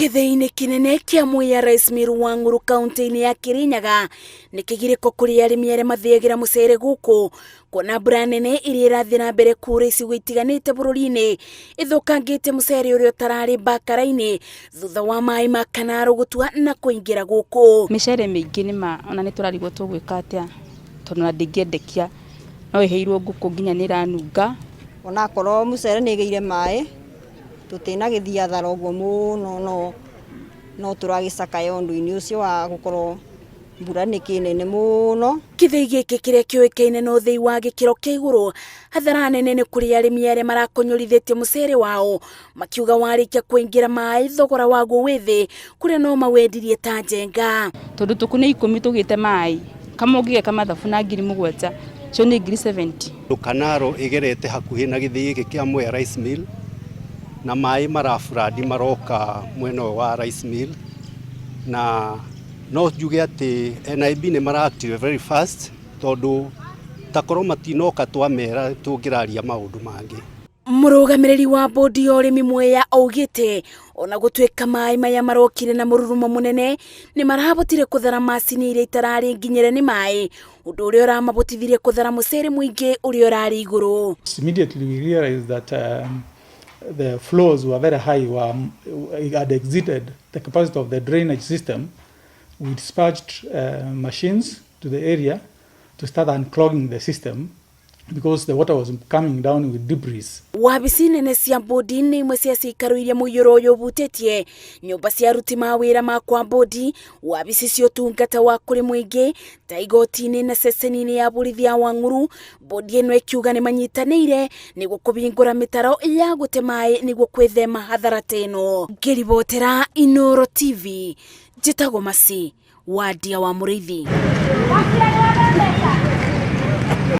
Kĩthĩi-inĩ kĩnene kĩa Mwea Rice Mill Wang'ũrũ kaunti-inĩ ya Kĩrĩnyaga nĩ kĩgirĩko kũrĩ arĩmi arĩa mathĩagĩra mũcere gũkũ kuona mbura nene iria ĩrathiĩ na mbere kuura icigo itiganĩte bũrũri-inĩ ĩthũkangĩte mũcere ũrĩa ũtararĩ mbakara-inĩ thutha wa maĩ ma Kanarũ gũtua na kũingĩra gũkũ. Mĩcere mĩingĩ nĩ ma ona nĩ tũrarigwo tũgwĩka atĩa tondũ ona ndĩngĩendekia no ĩheirwo ngũkũ nginya nĩ ĩranunga. Onakorwo mũcere nĩ ĩgĩire maĩ tũtinagĩthiĩ hathara ũguo mũno no no tũragĩcakaya ũndũ-inĩ ũcio wa gũkorwo mbura nĩ kĩnene mũno. Gĩthĩi gĩkĩ kĩrĩa kĩũĩkaine na ũthĩi wa gĩkĩro kĩa igũrũ, hathara nene nĩ kũrĩ arĩmi arĩa marakonyorithĩtie mũcere wao makiuga warĩkia kũingĩra maĩ thogora waguo wĩ thĩ kũrĩa no mawendirie ta njenga. Tondũ tũkunia ikũmi tũgĩte maĩ kamwe ũngĩgeka mathabu na 7000 icio nĩ 70,000. Kanaro ĩgerete hakuhĩ na gĩthĩi gĩkĩ kĩa Mwea Rice Mill na maĩ maraburathi maroka mwena ũyũ wa Rice Mill na no njuge atĩ NIB nĩ mara act very fast tondũ takorwo matinoka twamera tũngĩraria maũndũ mangĩ. Mũrũgamĩrĩri wa bodi ya ũrĩmi Mwea augĩte ona gũtuĩka maĩ maya marokire na mũrurumo mũnene nĩ marahotire kũthara macini iria itararĩ nginyĩre nĩ maĩ ũndũ ũrĩa ũramabotithirie kũthara mũcere mũingĩ ũrĩa ũrarĩ igũrũ. Immediately we realized that the flows were very high, had exceeded the capacity of the drainage system. We dispatched machines to the area to start unclogging the system because the water was coming down with debris. Wabici nene cia bodi nĩ imwe cia cikaro iria mũiyũro ũyũ ũhutĩtie, nyũmba cia aruti mawĩra ma kwa bodi, wabici cia ũtungata wa kũrĩ mũingĩ ta igoti-inĩ na ceceni-inĩ ya borithi ya Wang'uru. Bodi ĩno ĩkiuga nĩ manyitanĩire nĩguo kũhingũra mĩtaro ya gũte maĩ nĩguo gwĩthema hathara ta ĩno. Ngĩribotera Inooro TV, njĩtagwo Mercy Wandia wa Mũrĩithi.